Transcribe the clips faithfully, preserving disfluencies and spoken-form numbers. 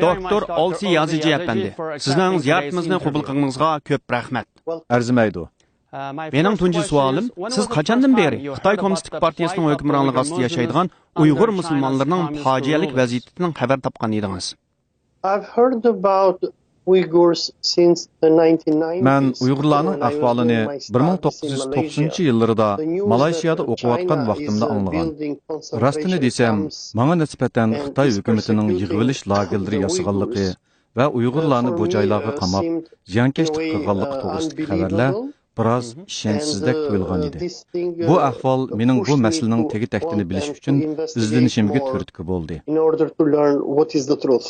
دوكتور ئولسى يازىجى ئەپەندى، سىزنىڭ زىيارىتىمىزنى قوبۇل قىلغىنىڭىزغا كۆپ رەھمەت. ئەرزىمەيدۇ. مېنىڭ تۇنجى سوئالىم، سىز قاچاندىن بېرى خىتاي كوممۇنىستىك پارتىيىسىنىڭ ھۆكۈمرانلىقى ئاستىدا ياشايدىغان ئۇيغۇر مۇسۇلمانلىرىنىڭ پاجىئەلىك ۋەزىيىتىدىن خەۋەر تاپقان ئىدىڭىز؟ I've heard about Uyghurs since the nineteen nineties. مەن ئۇيغۇرلارنىڭ ئەھۋالىنى بىر مىڭ توققۇز يۈز توقسىنىنچى يىللىرىدا مالايشىيادا ئوقۇۋاتقان ۋاقتىمدا ئاڭلىغان. راستىنى دېسەم، ماڭا نىسبەتەن خىتاي ھۆكۈمىتىنىڭ يىغىۋېلىش لاگېرلىرى ياسىغانلىقى ۋە ئۇيغۇرلارنى بۇ جايلارغا قاماپ، زىيانكەشلىك قىلغانلىقى توغرىسىدىكى خەۋەرلەر بىراز ئىشەنچسىزدەك تۇيۇلغان ئىدى. بۇ ئەھۋال مېنىڭ بۇ مەسىلىنىڭ تېگى-تەكتىنى بىلىش ئۈچۈن ئىزدىنىشىمگە تۈرتكە بولدى. In order to learn what is the truth.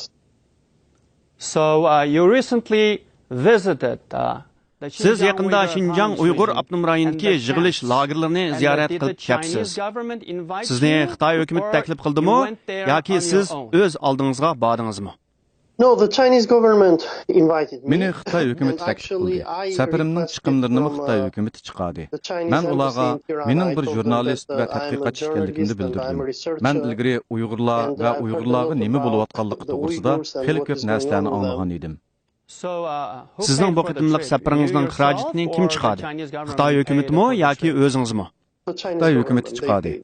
So, uh, you recently visited, uh, the سىز Xinjiang يېقىندا Uyghur شىنجاڭ ئۇيغۇر ئاپتونوم رايونىدىكى يىغىلىش لاگېرلىرىنى زىيارەت قىلىپ كەپسىز. سىزنى خىتاي ھۆكۈمىتى تەكلىپ قىلدىمۇ ياكى سىز ئۆز ئالدىڭىزغا باردىڭىزمۇ؟ No, the Chinese government invited me. مېنى خىتاي ھۆكۈمىتى تەكلىپ قىلدى. سەپىرىمنىڭ چىقىملىرىنىمۇ خىتاي ھۆكۈمىتى چىقاردى. مەن ئۇلارغا مېنىڭ بىر ژۇرنالىست ۋە تەتقىقاتچى ئىكەنلىكىمنى بىلدۈردۈم. مەن ئىلگىرى ئۇيغۇرلار ۋە ئۇيغۇرلارغا نېمە بولۇۋاتقانلىقى توغرىسىدا خېلى كۆپ نەرسىلەرنى ئاڭلىغان ئىدىم. سىزنىڭ بۇ قېتىملىق سەپىرىڭىزنىڭ خىراجىتىنى كىم چىقاردى؟ خىتاي ھۆكۈمىتىمۇ ياكى ئۆزىڭىزمۇ؟ خىتاي ھۆكۈمىتى چىقاردى.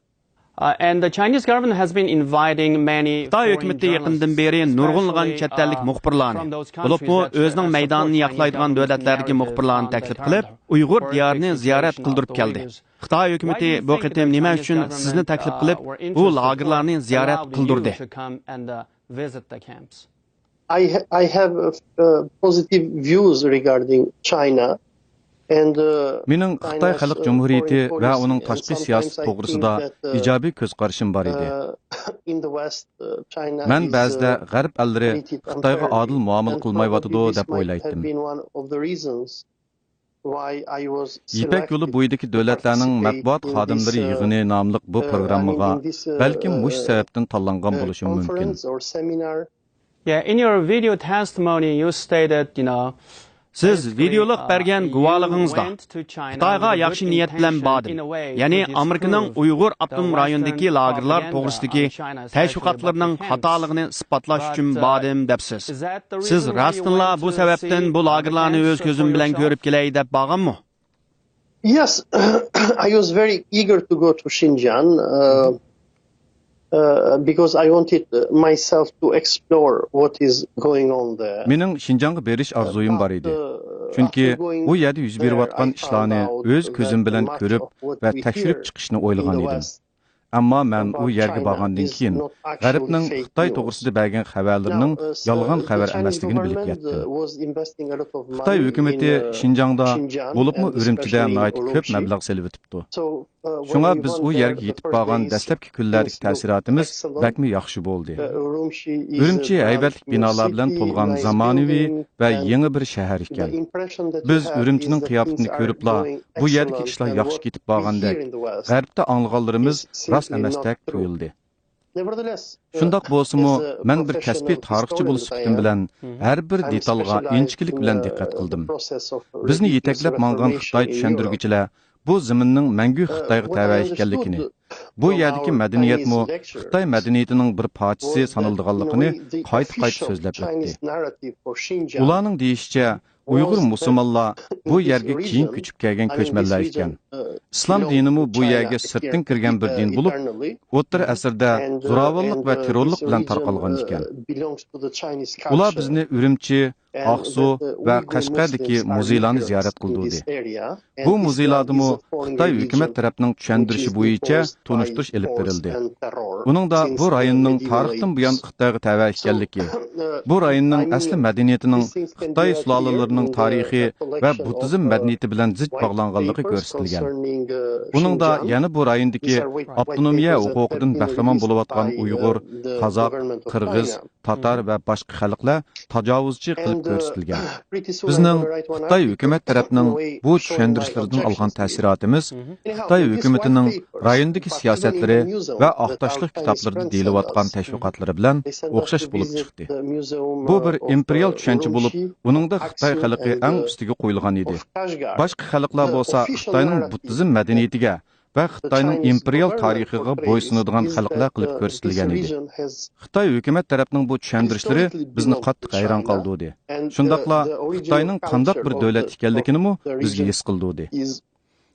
Uh, and the Chinese government has been inviting many خىتاي foreign ھۆكۈمىتى يېقىندىن بېرى نۇرغۇنلىغان چەت ئەللىك مۇخبىرلارنى، بولۇپمۇ ئۆزىنىڭ مەيدانىنى ياقلايدىغان دۆلەتلەردىكى مۇخبىرلارنى تەكلىپ قىلىپ، ئۇيغۇر دىيارىنى زىيارەت قىلدۇرۇپ كەلدى. خىتاي ھۆكۈمىتى بۇ قېتىم نېمە ئۈچۈن سىزنى تەكلىپ قىلىپ، بۇ لاگېرلارنى زىيارەت قىلدۇردى؟ I ha-, I have, uh, positive views regarding China and, uh, مېنىڭ خىتاي خەلق جۇمھۇرىيىتى ۋە ئۇنىڭ تاشقى سىياسىتى توغرىسىدا ئىجابىي كۆز قارىشىم بار ئىدى. مەن بەزىدە غەرب ئەللىرى خىتايغا ئادىل مۇئامىلە قىلمايۋاتىدۇ دەپ ئويلايتتىم. يىپەك يولى بويىدىكى دۆلەتلەرنىڭ مەتبۇئات خادىملىرى يىغىنى ناملىق بۇ پروگراممىغا بەلكىم مۇشۇ سەۋەبتىن تاللانغان بولۇشۇم مۇمكىن. Yeah, in your video testimony, you stated, you know, سىز ۋىدېئولۇق بەرگەن گۇۋاھلىقىڭىزدا، خىتايغا ياخشى نىيەت بىلەن باردىم، يەنى ئامېرىكىنىڭ ئۇيغۇر ئاپتونوم رايونىدىكى لاگېرلار توغرىسىدىكى تەشۋىقاتلىرىنىڭ خاتالىقىنى ئىسپاتلاش ئۈچۈن باردىم دەپسىز. سىز راستتىنلا بۇ سەۋەبتىن بۇ لاگېرلارنى ئۆز كۆزۈم بىلەن كۆرۈپ كېلەي دەپ بارغانمۇ؟ Yes, I was very eager to go to Xinjiang, uh, uh, because I wanted, uh, myself to explore what is going on there. مېنىڭ شىنجاڭغا بېرىش ئارزۇيۇم بار ئىدى. چۈنكى بۇ يەردە يۈز بېرىۋاتقان ئىشلارنى ئۆز كۆزۈم بىلەن كۆرۈپ ۋە تەكشۈرۈپ چىقىشنى ئويلىغان ئىدىم. ئەمما مەن ئۇ يەرگە بارغاندىن كېيىن، غەربنىڭ خىتاي توغرىسىدا بەرگەن خەۋەرلىرىنىڭ يالغان خەۋەر ئەمەسلىكىنى بىلىپ يەتتىم. خىتاي ھۆكۈمىتى شىنجاڭدا، بولۇپمۇ ئۈرۈمچىدە ناھايىتى كۆپ مەبلەغ سېلىۋېتىپتۇ. شۇڭا بىز ئۇ يەرگە يېتىپ بارغان دەسلەپكى كۈنلەردىكى تەسىراتىمىز بەكمۇ ياخشى بولدى. ئۈرۈمچى ھەيۋەتلىك بىنالار بىلەن تولغان زامانىۋى ۋە يېڭى بىر شەھەر ئىكەن. بىز ئۈرۈمچىنىڭ قىياپىتىنى كۆرۈپلا، بۇ يەردىكى ئىشلار ياخشى كېتىپ بارغاندەك، غەربتە ئاڭلىغانلىرىمىز راست ئەمەستەك تۇيۇلدى. شۇنداق بولسىمۇ، مەن بىر كەسپىي تارىخچى بولۇش سۈپىتىم بىلەن ھەر بىر دېتالغا ئىنچىكىلىك بىلەن دىققەت قىلدىم. بىزنى يېتەكلەپ ماڭغان خىتاي چۈشەندۈرگۈچىلەر بۇ زېمىننىڭ مەڭگۈ خىتايغا تەۋە ئىكەنلىكىنى، بۇ يەردىكى مەدەنىيەتمۇ خىتاي مەدەنىيىتىنىڭ بىر پارچىسى سانىلىدىغانلىقىنى قايتا-قايتا سۆزلەپ ئۆتتى. ئۇلارنىڭ دېيىشىچە، ئۇيغۇر مۇسۇلمانلار بۇ يەرگە كېيىن كۆچۈپ كەلگەن كۆچمەنلەر ئىكەن. ئىسلام دىنىمۇ بۇ يەرگە سىرتتىن كىرگەن بىر دىن بولۇپ، ئوتتۇرا ئەسىردە زوراۋانلىق ۋە تېررورلۇق بىلەن تارقالغان ئىكەن. ئۇلار بىزنى ئۈرۈمچى، ئاقسۇ ۋە قەشقەردىكى مۇزېيلارنى زىيارەت قىلدۇردى. بۇ مۇزېيلاردىمۇ خىتاي ھۆكۈمەت تەرەپنىڭ چۈشەندۈرۈشى بويىچە تونۇشتۇرۇش ئېلىپ بېرىلدى. ئۇنىڭدا بۇ رايوننىڭ تارىختىن بۇيان خىتايغا تەۋە ئىكەنلىكى، بۇ رايوننىڭ ئەسلى مەدەنىيىتىنىڭ خىتاي سۇلالىلىرىنىڭ تارىخى ۋە بۇددىزم مەدەنىيىتى بىلەن زىچ باغلانغانلىقى كۆرسىتىلگەن. ئۇنىڭدا يەنە بۇ رايوندىكى ئاپتونومىيە ھوقۇقىدىن بەھرىمەن بولۇۋاتقان ئۇيغۇر، قازاق، قىرغىز، تاتار ۋە باشقا خەلقلەر تاجاۋۇزچى قىلىپ كۆرسىتىلگەن. بىزنىڭ خىتاي ھۆكۈمەت تەرەپنىڭ بۇ چۈشەندۈرۈشلىرىدىن ئالغان تەسىراتىمىز خىتاي ھۆكۈمىتىنىڭ رايوندىكى سىياسەتلىرى ۋە ئاق تاشلىق كىتابلىرىدا دېيىلىۋاتقان تەشۋىقاتلىرى بىلەن ئوخشاش بولۇپ چىقتى. بۇ بىر ئىمپېرىيال چۈشەنچە بولۇپ، ئۇنىڭدا خىتاي خەلقى ئەڭ ئۈستىگە قويۇلغان ئىدى. باشقا خەلقلەر بولسا خىتاينىڭ بۇددىزم مەدەنىيىتىگە، ۋە خىتاينىڭ ئىمپېرىيال تارىخىغا بويسۇنىدىغان خەلقلەر قىلىپ كۆرسىتىلگەن ئىدى. خىتاي ھۆكۈمەت تەرەپنىڭ بۇ چۈشەندۈرۈشلىرى بىزنى قاتتىق ھەيران قالدۇردى. شۇنداقلا خىتاينىڭ قانداق بىر دۆلەت ئىكەنلىكىنىمۇ بىزگە ھېس قىلدۇردى.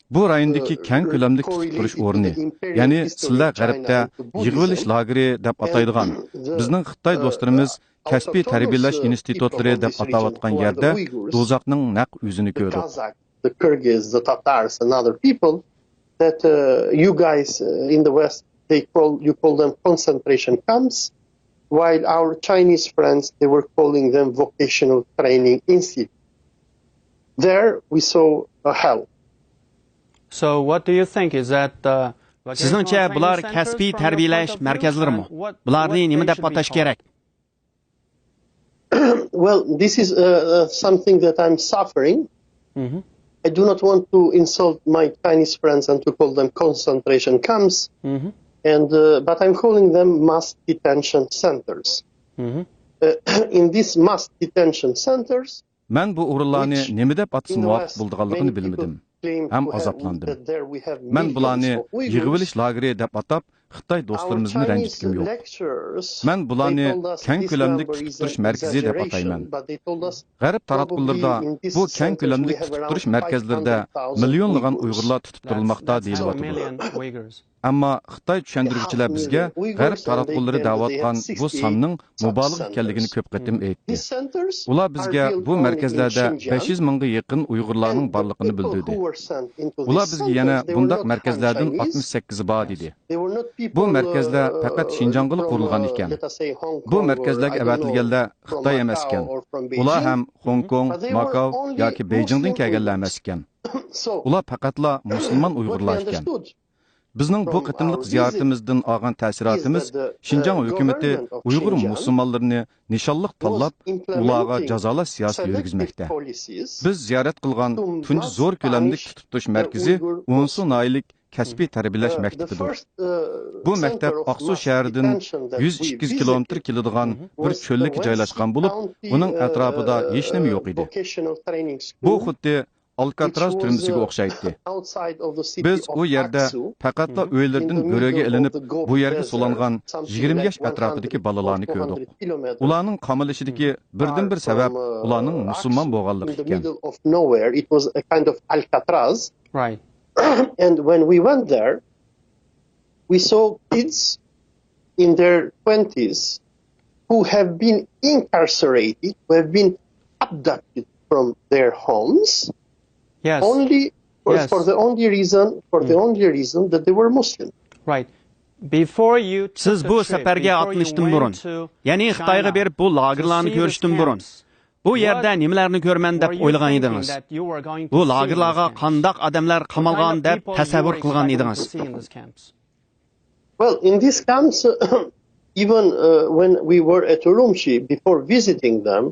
بۇ رايوندىكى كەڭ كۆلەملىك تۇتۇپ تۇرۇش ئورنى، يەنى سىلەر غەربتە يىغىۋېلىش لاگېرى دەپ ئاتايدىغان، بىزنىڭ خىتاي دوستلىرىمىز كەسپىي تەربىيەلەش ئىنستىتۇتلىرى دەپ ئاتاۋاتقان يەردە دوزاخنىڭ نەق يۈزىنى كۆردۇق. The Kyrgyz, the Tatars and other people that uh, you guys uh, in the West, they call, you call them concentration camps, while our Chinese friends, they were calling them vocational training institute. There we saw a hell. So what do you think is that uh, سىزنىڭچە بۇلار كەسپىي تەربىيەلەش مەركەزلىرىمۇ؟ بۇلارنى نېمە دەپ ئاتاش كېرەك؟ Well, this is uh, uh, something that I'm suffering. I do not want to insult my Chinese friends and to call them concentration camps, and uh, but I'm calling them mass detention centers. Uh, in these mass detention centers, مەن بۇ ئورۇنلارنى نېمە دەپ ئاتىسا مۇۋاپىق بولىدىغانلىقىنى بىلمىدىم ھەم ئازابلاندىم. مەن بۇلارنى يىغىۋېلىش لاگېرى دەپ ئاتاپ، خىتاي دوستلىرىمىزنى رەنجىتكۈم يوق. مەن بۇلارنى كەڭ كۆلەملىك تۇتۇپ تۇرۇش مەركىزى دەپ ئاتايمەن. غەرب تاراتقۇلىرىدا بۇ كەڭ كۆلەملىك تۇتۇپ تۇرۇش مەركەزلىرىدە مىليونلىغان ئۇيغۇرلار تۇتۇپ تۇرۇلماقتا دېيىلىۋاتىدۇ. ئەمما خىتاي چۈشەندۈرگۈچىلەر بىزگە غەرب تاراتقۇلىرى دەۋاتقان بۇ ساننىڭ مۇبالىغە ئىكەنلىكىنى كۆپ قېتىم ئېيتتى. ئۇلار بىزگە بۇ مەركەزلەردە بەش يۈز مىڭغا يېقىن ئۇيغۇرلارنىڭ بارلىقىنى بىلدۈردى. ئۇلار بىزگە يەنە بۇنداق مەركەزلەردىن ئاتمىش سەككىزى بار دېدى. بۇ مەركەزلەر پەقەت شىنجاڭغىلا قۇرۇلغان ئىكەن. بۇ مەركەزلەرگە ئەۋەتىلگەنلەر خىتاي ئەمەسكەن. ئۇلار ھەم خوڭكوڭ، ماكاۋ ياكى بېيجىڭدىن كەلگەنلەر ئەمەسكەن. ئۇلار پەقەتلا مۇسۇلمان ئۇيغۇرلار ئىكەن. بىزنىڭ بۇ قېتىملىق زىيارىتىمىزدىن ئالغان تەسىراتىمىز، شىنجاڭ ھۆكۈمىتى ئۇيغۇر مۇسۇلمانلىرىنى نىشانلىق تاللاپ، ئۇلارغا جازالاش سىياسىتى يۈرگۈزمەكتە. بىز زىيارەت قىلغان تۇنجى زور كۆلەملىك تۇتۇپ تۇرۇش مەركىزى ئونسۇ ناھىيەلىك كەسپىي تەربىيەلەش مەكتىپىدۇر. بۇ مەكتەپ ئاقسۇ شەھىرىدىن يۈز ئىككى يۈز كىلومېتىر كېلىدىغان بىر چۆللۈككە جايلاشقان بولۇپ، ئۇنىڭ ئەتراپىدا ھېچنېمە يوق ئىدى. بۇ خۇددى ئالكاتراز تۈرمىسىگە ئوخشايتتى. بىز ئۇ يەردە پەقەتلا ئۆيلىرىدىن بۆرەگە ئېلىنىپ، بۇ يەرگە سولانغان يىگىرمە ياش ئەتراپىدىكى بالىلارنى كۆردۇق. ئۇلارنىڭ قامىلىشىدىكى بىردىنبىر سەۋەب ئۇلارنىڭ مۇسۇلمان بولغانلىقى ئىكەن. And when we went there, we saw kids in their twenties who have been incarcerated, who have been abducted from their homes, Yes. only for, Yes. for the only reason, for the only reason that they were Muslim. Right. Before you took سىز the بۇ trip, سەپەرگە before you ئاتلىنىشتىن بۇرۇن، went to يەنى خىتايغا China بېرىپ بۇ to لاگېرلارنى see the كۆرۈشتىن بۇرۇن، camps, بۇ يەردە نېمىلەرنى كۆرىمەن دەپ ئويلىغان ئىدىڭىز؟ بۇ لاگېرلارغا قانداق ئادەملەر قامالغان دەپ تەسەۋۋۇر قىلغان ئىدىڭىز؟ Well, in these camps, even uh, when we were at Urumqi, before visiting them,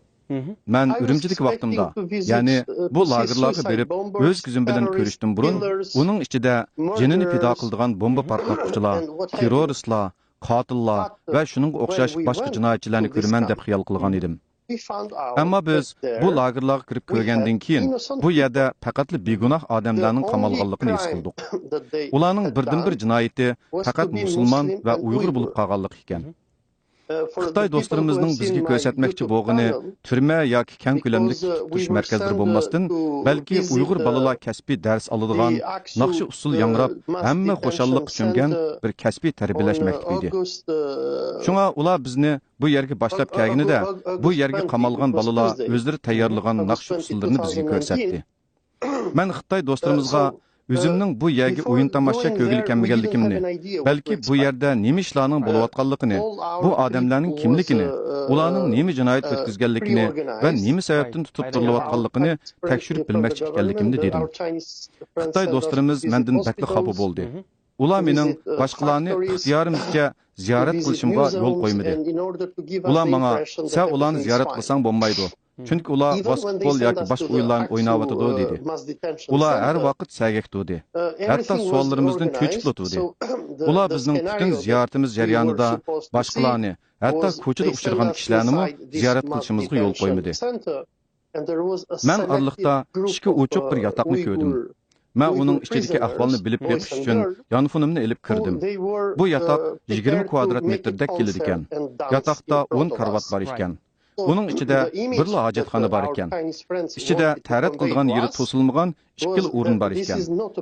مەن ئۈرۈمچىدىكى ۋاقتىمدا، يەنى بۇ لاگېرلارغا بېرىپ ئۆز كۆزۈم بىلەن كۆرۈشتىن بۇرۇن، ئۇنىڭ ئىچىدە جېنىنى پىدا قىلىدىغان بومبا پارتلاتقۇچىلار، تېررورىستلار، قاتىللار ۋە شۇنىڭغا ئوخشاش باشقا جىنايەتچىلەرنى كۆرىمەن دەپ خىيال قىلغان ئىدىم. ئەمما بىز بۇ لاگېرلارغا كىرىپ كۆرگەندىن كېيىن، بۇ يەردە پەقەتلا بىگۇناھ ئادەملەرنىڭ قامالغانلىقىنى ھېس قىلدۇق. ئۇلارنىڭ بىردىنبىر جىنايىتى پەقەت مۇسۇلمان ۋە ئۇيغۇر بولۇپ قالغانلىقى ئىكەن. خىتاي دوستلىرىمىزنىڭ بىزگە كۆرسەتمەكچى بولغىنى تۈرمە ياكى كەڭ كۆلەملىك تۇتۇپ تۇرۇش مەركەزلىرى بولماستىن، بەلكى ئۇيغۇر بالىلار كەسپىي دەرس ئالىدىغان، ناخشا ئۇسسۇل ياڭراپ، ھەممە خۇشاللىققا چۆمگەن بىر كەسپىي تەربىيەلەش مەكتىپى ئىدى. شۇڭا ئۇلار بىزنى بۇ يەرگە باشلاپ كەلگىنىدە، بۇ يەرگە قامالغان بالىلار ئۆزلىرى تەييارلىغان ناخشا ئۇسسۇللىرىنى بىزگە كۆرسەتتى. مەن خىتاي دوستلىرىمىزغا ئۆزۈمنىڭ بۇ يەرگە ئويۇن تاماشا كۆرگىلى كەلمىگەنلىكىمنى، بەلكى بۇ يەردە نېمە ئىشلارنىڭ بولۇۋاتقانلىقىنى، بۇ ئادەملەرنىڭ كىملىكىنى، ئۇلارنىڭ نېمە جىنايەت ئۆتكۈزگەنلىكىنى ۋە نېمە سەۋەبتىن تۇتۇپ تۇرۇلۇۋاتقانلىقىنى تەكشۈرۈپ بىلمەكچى ئىكەنلىكىمنى دېدىم. خىتاي دوستلىرىمىز مەندىن بەكلا خاپا بولدى. ئۇلار مېنىڭ باشقىلارنى ئىختىيارىمىزچە زىيارەت قىلىشىمغا يول قويمىدى. ئۇلار ماڭا، سەن ئۇلارنى زىيارەت قىلساڭ بولمايدۇ. چۈنكى ئۇلار ۋاسكېتبول ياكى باشقا ئويۇنلارنى ئويناۋاتىدۇ، دېدى. ئۇلار ھەر ۋاقىت سەگەك تۇردى. ھەتتا سوئاللىرىمىزدىن چۆچۈپلا تۇردى. ئۇلار بىزنىڭ پۈتۈن زىيارىتىمىز جەريانىدا باشقىلارنى، ھەتتا كوچىدا ئۇچرىغان كىشىلەرنىمۇ زىيارەت قىلىشىمىزغا يول قويمىدى. مەن ئارىلىقتا ئىچكى ئوچۇق بىر ياتاقنى كۆردۈم. مەن ئۇنىڭ ئىچىدىكى ئەھۋالنى بىلىپ بېقىش ئۈچۈن يانفونۇمنى ئېلىپ كىردىم. بۇ ياتاق يىگىرمە كۋادرات مېتىردەك كېلىدىكەن. ياتاقتا ئون كارىۋات بار ئىكەن. ئۇنىڭ ئىچىدە بىرلا ھاجەتخانا بار ئىكەن. ئىچىدە تەرەت قىلىدىغان يېرى توسۇلمىغان ئىككىلا ئورۇن بار ئىكەن.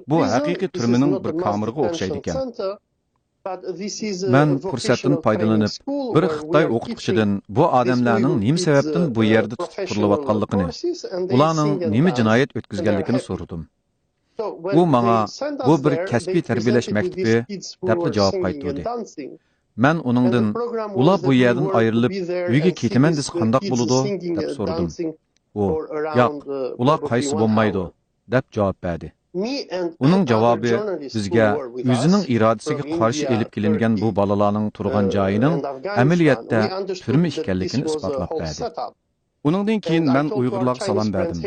بۇ ھەقىقىي تۈرمىنىڭ بىر كامېرىغا ئوخشايدىكەن. مەن پۇرسەتتىن پايدىلىنىپ، بىر خىتاي ئوقۇتقۇچىدىن بۇ ئادەملەرنىڭ نېمە سەۋەبتىن بۇ يەردە تۇتۇپ تۇرۇلۇۋاتقانلىقىنى، ئۇلارنىڭ نېمە جىنايەت ئۆتكۈزگەنلىكىنى سورىدىم. ئۇ ماڭا، «بۇ بىر كەسپىي تەربىيەلەش مەكتىپى» دەپلا جاۋاب قايتۇردى. مەن ئۇنىڭدىن، «ئۇلار بۇ يەردىن ئايرىلىپ، ئۆيگە كېتىمەن دېسە قانداق بولىدۇ؟» دەپ سورىدىم. ئۇ، «ياق، ئۇلار قايسى بولمايدۇ» دەپ جاۋاب بەردى. ئۇنىڭ جاۋابى بىزگە ئۆزىنىڭ ئىرادىسىگە قارشى ئېلىپ كېلىنگەن بۇ بالىلارنىڭ تۇرغان جايىنىڭ ئەمەلىيەتتە تۈرمە ئىكەنلىكىنى ئىسپاتلاپ بەردى. ئۇنىڭدىن كېيىن مەن ئۇيغۇرلارغا سالام بەردىم.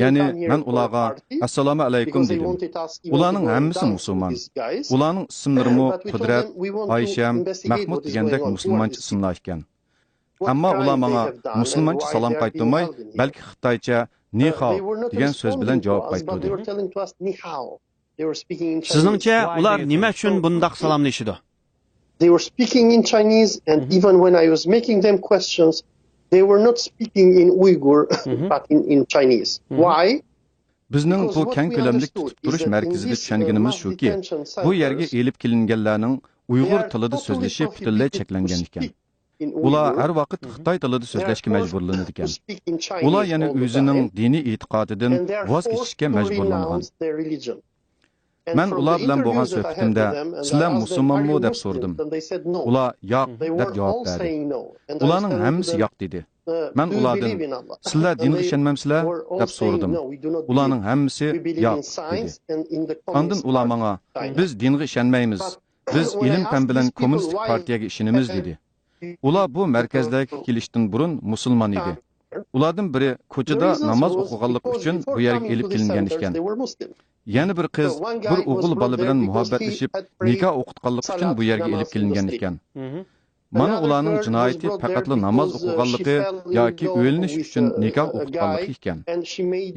يەنى مەن ئۇلارغا «ئەسسالامۇ ئەلەيكۇم» دېدىم. ئۇلارنىڭ ھەممىسى مۇسۇلمان. ئۇلارنىڭ ئىسىملىرىمۇ قۇدرەت، ئايشەم، مەھمۇد دېگەندەك مۇسۇلمانچە ئىسىملار ئىكەن. ئەمما ئۇلار ماڭا مۇسۇلمانچە سالام قايتۇرماي، بەلكى خىتايچە «نىخاۋ» دېگەن سۆز بىلەن جاۋاب قايتۇردى. سىزنىڭچە، ئۇلار نېمە ئۈچۈن بۇنداق سالاملىشىدۇ؟ They were speaking in Chinese, and even when I was making them questions, they were not speaking in Uyghur, but in, in Chinese. Why? بىزنىڭ بۇ كەڭ كۆلەملىك تۇتۇپ تۇرۇش مەركىزىدە چۈشەنگىنىمىز شۇكى، بۇ يەرگە ئېلىپ كېلىنگەنلەرنىڭ ئۇيغۇر تىلىدا سۆزلىشى پۈتۈنلەي چەكلەنگەن ئىكەن. ئۇلار ھەر ۋاقىت خىتاي تىلىدا سۆزلەشكە مەجبۇرلىنىدىكەن. ئۇلار يەنە ئۆزىنىڭ دىنىي ئېتىقادىدىن ۋاز كېچىشكە مەجبۇرلانغان. مەن ئۇلار بىلەن بولغان سۆھبىتىمدە، «سىلەر مۇسۇلمانمۇ؟» دەپ سورىدىم. ئۇلار «ياق» دەپ جاۋاب بەردى. ئۇلارنىڭ ھەممىسى «ياق» دېدى. مەن ئۇلاردىن، «سىلەر دىنغا ئىشەنمەمسىلەر؟» دەپ سورىدىم. ئۇلارنىڭ ھەممىسى «ياق» دېدى. ئاندىن ئۇلار ماڭا، «بىز دىنغا ئىشەنمەيمىز. بىز ئىلىم-پەن بىلەن كوممۇنىستىك پارتىيەگە ئىشىنىمىز» دېدى. ئۇلار بۇ مەركەزلەرگە كېلىشتىن بۇرۇن مۇسۇلمان ئىدى. ئۇلاردىن بىرى كوچىدا ناماز ئوقۇغانلىقى ئۈچۈن بۇ يەرگە ئېلىپ كېلىنگەن ئىكەن. يەنە بىر قىز بىر ئوغۇل بالا بىلەن مۇھەببەتلىشىپ، نىكاھ ئوقۇتقانلىقى ئۈچۈن بۇ يەرگە ئېلىپ كېلىنگەن ئىكەن. مانا ئۇلارنىڭ جىنايىتى پەقەتلا ناماز ئوقۇغانلىقى ياكى ئۆيلىنىش ئۈچۈن نىكاھ ئوقۇتقانلىقى ئىكەن.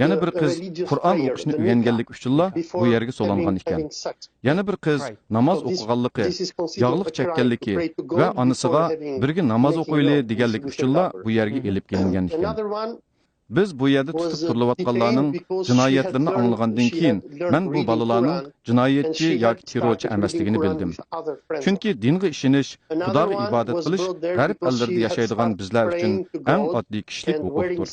يەنە بىر قىز قۇرئان ئوقۇشنى ئۆگەنگەنلىكى ئۈچۈنلا بۇ يەرگە سولانغان ئىكەن. يەنە بىر قىز ناماز ئوقۇغانلىقى، ياغلىق چەككەنلىكى ۋە ئانىسىغا «بىرگە ناماز ئوقۇيلى» دېگەنلىكى ئۈچۈنلا بۇ يەرگە ئېلىپ كېلىنگەن ئىكەن. بىز بۇ يەردە تۇتۇپ تۇرۇلۇۋاتقانلارنىڭ جىنايەتلىرىنى ئاڭلىغاندىن كېيىن، مەن بۇ بالىلارنىڭ جىنايەتچى ياكى تېررورچى ئەمەسلىكىنى بىلدىم. چۈنكى دىنغا ئىشىنىش، خۇداغا ئىبادەت قىلىش غەرب ئەللىرىدە ياشايدىغان بىزلەر ئۈچۈن ئەڭ ئاددىي كىشىلىك ھوقۇقتۇر.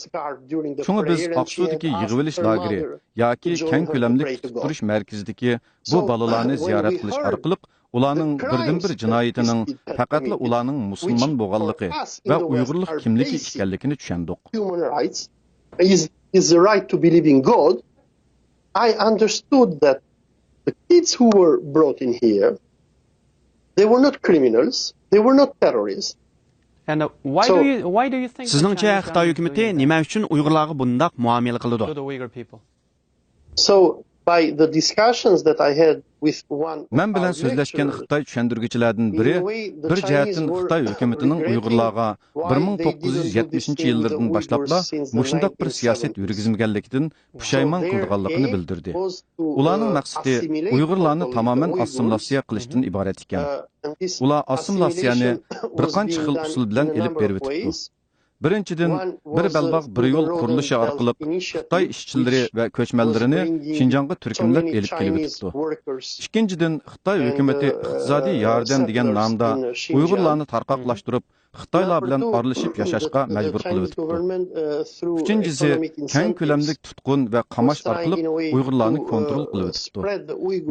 شۇڭا بىز ئاقسۇدىكى يىغىۋېلىش لاگېرى ياكى كەڭ كۆلەملىك تۇتۇپ تۇرۇش مەركىزىدىكى بۇ بالىلارنى زىيارەت قىلىش ئارقىلىق ئۇلارنىڭ بىردىنبىر جىنايىتىنىڭ پەقەتلا ئۇلارنىڭ مۇسۇلمان بولغانلىقى ۋە ئۇيغۇرلۇق كىملىكى ئىكەنلىكىنى چۈشەندۇق. Human rights is, is the right to believe in God. I understood that the kids who were brought in here, they were not criminals, they were not terrorists. And uh, why do you why do you think the سىزنىڭچە Chinese خىتاي government is ھۆكۈمىتى doing that نېمە ئۈچۈن ئۇيغۇرلارغا بۇنداق مۇئامىلە قىلىدۇ؟ To the Uyghur people? So, by the discussions that I had with one of مەن بىلەن our سۆزلەشكەن lecturers, خىتاي چۈشەندۈرگۈچىلەردىن بىرى بىر جەھەتتىن خىتاي ھۆكۈمىتىنىڭ ئۇيغۇرلارغا بىر مىڭ توققۇز يۈز يەتمىشىنچى يىللىرىدىن باشلاپلا مۇشۇنداق بىر سىياسەت يۈرگۈزمىگەنلىكىدىن پۇشايمان قىلىدىغانلىقىنى بىلدۈردى. ئۇلارنىڭ مەقسىتى ئۇيغۇرلارنى تامامەن ئاسسىمىلياتسىيە قىلىشتىن ئىبارەت ئىكەن. ئۇلار ئاسسىمىلياتسىيەنى بىر قانچە خىل ئۇسۇل بىلەن ئېلىپ بېرىۋېتىپتۇ. بىرىنچىدىن، بىر بەلباغ بىر يول قۇرۇلۇشى ئارقىلىق خىتاي ئىشچىلىرى ۋە كۆچمەنلىرىنى شىنجاڭغا تۈركۈملەپ ئېلىپ كېلىۋېتىپتۇ. ئىككىنچىدىن، خىتاي ھۆكۈمىتى ئىقتىسادىي ياردەم دېگەن نامدا ئۇيغۇرلارنى تارقاقلاشتۇرۇپ، خىتايلار بىلەن ئارىلىشىپ ياشاشقا مەجبۇر قىلىۋېتىپتۇ. ئۈچىنچىسى، كەڭ كۆلەملىك تۇتقۇن ۋە قاماش ئارقىلىق ئۇيغۇرلارنى كونترول قىلىۋېتىپتۇ.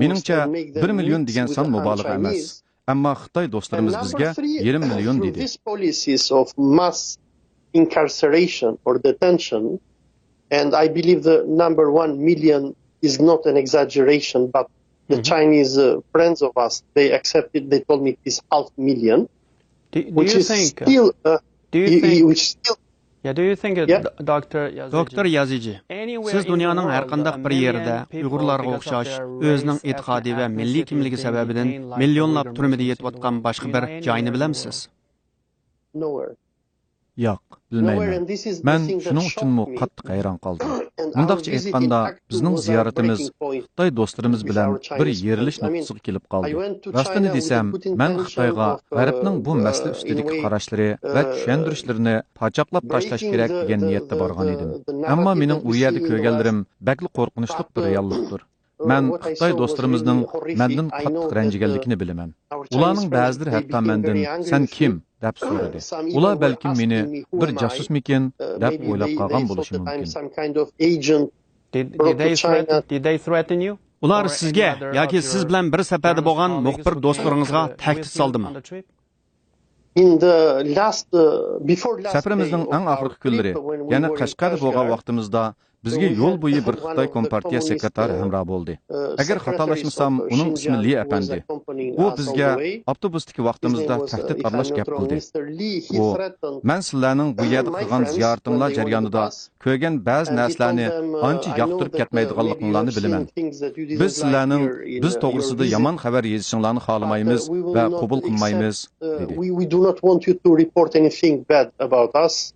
مېنىڭچە، بىر مىليون دېگەن سان مۇبالىغە ئەمەس. ئەمما خىتاي دوستلىرىمىز بىزگە يېرىم مىليون دېدى. These policies of mass incarceration or detention, and I believe the number one million is not an exaggeration, but the Chinese uh, friends of us, they accepted, they told me it is half million, Do, do which you is think? Still, uh, Do you i- i- think? Which is still Yeah, do you think, Yeah. Doctor Yaziji? دوكتور يازىجى، سىز دۇنيانىڭ ھەر قانداق بىر يېرىدە ئۇيغۇرلارغا ئوخشاش ئۆزىنىڭ ئېتىقادى ۋە مىللىي كىملىكى سەۋەبىدىن مىليونلاپ تۈرمىدە يېتىۋاتقان باشقا بىر جاينى بىلەمسىز؟ Nowhere. ياق، بىلمەيمەن. مەن شۇنىڭ ئۈچۈنمۇ قاتتىق ھەيران قالدىم. مۇنداقچە ئېيتقاندا، بىزنىڭ زىيارىتىمىز خىتاي دوستلىرىمىز بىلەن بىر يېرىلىش نۇقتىسىغا كېلىپ قالدى. راستىنى دېسەم، مەن خىتايغا غەربنىڭ بۇ مەسىلە ئۈستىدىكى قاراشلىرى ۋە چۈشەندۈرۈشلىرىنى پاچاقلاپ تاشلاش كېرەك دېگەن نىيەتتە بارغان ئىدىم. ئەمما مېنىڭ ئۇ يەردە كۆرگەنلىرىم بەكلا قورقۇنچلۇق بىر رېئاللىقتۇر. مەن خىتاي دوستلىرىمىزنىڭ مەندىن قاتتىق رەنجىگەنلىكىنى بىلىمەن. ئۇلارنىڭ بەزىلىرى ھەتتا مەندىن، «سەن كىم؟» دەپ سورىدى. ئۇلار بەلكىم مېنى بىر جاسۇسمىكىن دەپ ئويلاپ قالغان بولۇشى مۇمكىن. Did, did they threaten, did they threaten you? ئۇلار سىزگە ياكى سىز بىلەن بىر سەپەردە بولغان مۇخبىر دوستلىرىڭىزغا تەھدىت سالدىمۇ؟ In the last, uh, before last سەپىرىمىزنىڭ ئەڭ ئاخىرقى كۈنلىرى، يەنى قەشقەردە بولغان ۋاقتىمىزدا، بىزگە يول بويى بىر خىتاي كومپارتىيە سېكرېتارى ھەمراھ بولدى. ئەگەر خاتالاشمىسام، ئۇنىڭ ئىسمى لى ئەپەندى. ئۇ بىزگە ئاپتوبۇستىكى ۋاقتىمىزدا تەھدىت ئارىلاش گەپ قىلدى. ئۇ، «مەن سىلەرنىڭ بۇ يەردە قىلغان زىيارىتىڭلار جەريانىدا كۆرگەن بەزى نەرسىلەرنى ئانچە ياقتۇرۇپ كەتمەيدىغانلىقىڭلارنى بىلىمەن. بىز سىلەرنىڭ بىز توغرىسىدا يامان خەۋەر يېزىشىڭلارنى خالىمايمىز ۋە قوبۇل قىلمايمىز» دېدى. We, we do not want you to report anything bad about us.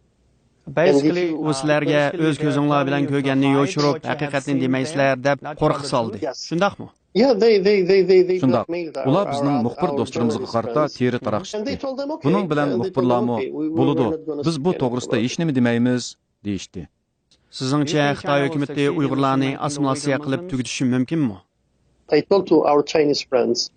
Basically، ئۇ سىلەرگە ئۆز كۆزۈڭلار بىلەن كۆرگەننى يوشۇرۇپ، ھەقىقەتنى دېمەيسىلەر دەپ قورقۇتۇۋالدى. شۇنداقمۇ؟ Yeah, they, they, they, they, they شۇنداق. Blackmailed ئۇلار our, بىزنىڭ our, مۇخبىر our دوستلىرىمىزغا قارىتا تېرە تاراقشىتتى. بۇنىڭ بىلەن مۇخبىرلارمۇ، «بولىدۇ، بىز بۇ توغرىسىدا ھېچنېمە دېمەيمىز» دېيىشتى. سىزنىڭچە، خىتاي ھۆكۈمىتى ئۇيغۇرلارنى ئاسسىمىلياتسىيە قىلىپ تۈگىتىشى مۇمكىنمۇ؟ I told to our Chinese friends.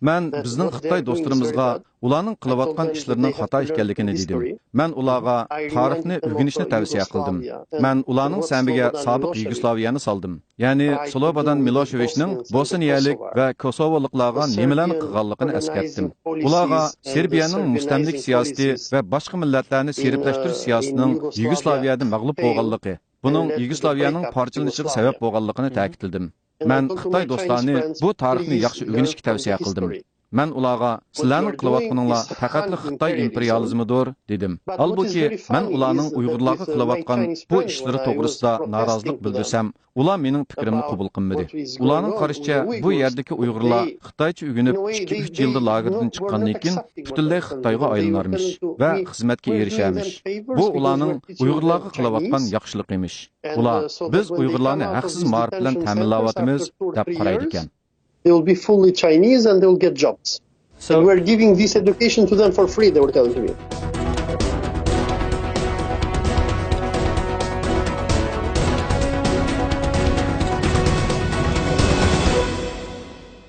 مەن بىزنىڭ خىتاي دوستلىرىمىزغا ئۇلارنىڭ قىلىۋاتقان ئىشلىرىنىڭ خاتا ئىكەنلىكىنى دېدىم. مەن ئۇلارغا تارىخنى ئۆگىنىشنى تەۋسىيە قىلدىم. مەن ئۇلارنىڭ سەمىگە سابىق يۇگوسلاۋىيەنى سالدىم. يەنى سلوبودان مىلوشېۋىچنىڭ بوسنىيەلىك ۋە كوسوۋولۇقلارغا نېمىلەرنى قىلغانلىقىنى ئەسكەرتتىم. ئۇلارغا سېربىيەنىڭ مۇستەملىكە سىياسىتى ۋە باشقا مىللەتلەرنى سېربلەشتۈرۈش سىياسىتىنىڭ يۇگوسلاۋىيەدە مەغلۇپ بولغانلىقى، بۇنىڭ يۇگوسلاۋىيەنىڭ پارچىلىنىشىغا سەۋەب بولغانلىقىنى تەكىتلىدىم. مەن خىتاي دوستلارنى بۇ تارىخنى ياخشى ئۆگىنىشكە تەۋسىيە قىلدىم. مەن ئۇلارغا، «سىلەرنىڭ قىلىۋاتقىنىڭلار پەقەتلا خىتاي ئىمپېرىيالىزمىدۇر» دېدىم. ھالبۇكى، مەن ئۇلارنىڭ ئۇيغۇرلارغا قىلىۋاتقان بۇ ئىشلىرى توغرىسىدا نارازىلىق بىلدۈرسەم، ئۇلار مېنىڭ پىكرىمنى قوبۇل قىلمىدى. ئۇلارنىڭ قارىشىچە، بۇ يەردىكى ئۇيغۇرلار خىتايچە ئۆگىنىپ، ئىككى-ئۈچ يىلدا لاگېردىن چىققاندىن كېيىن پۈتۈنلەي خىتايغا ئايلىنارمىش ۋە خىزمەتكە ئېرىشەرمىش. بۇ ئۇلارنىڭ ئۇيغۇرلارغا قىلىۋاتقان ياخشىلىقى ئىمىش. ئۇلار، «بىز ئۇيغۇرلارنى ھەقسىز مائارىپ بىلەن تەمىنلەۋاتىمىز» دەپ قارايدىكەن. They will be fully Chinese and they will get jobs. So, and we're giving this education to them for free, they were telling to me.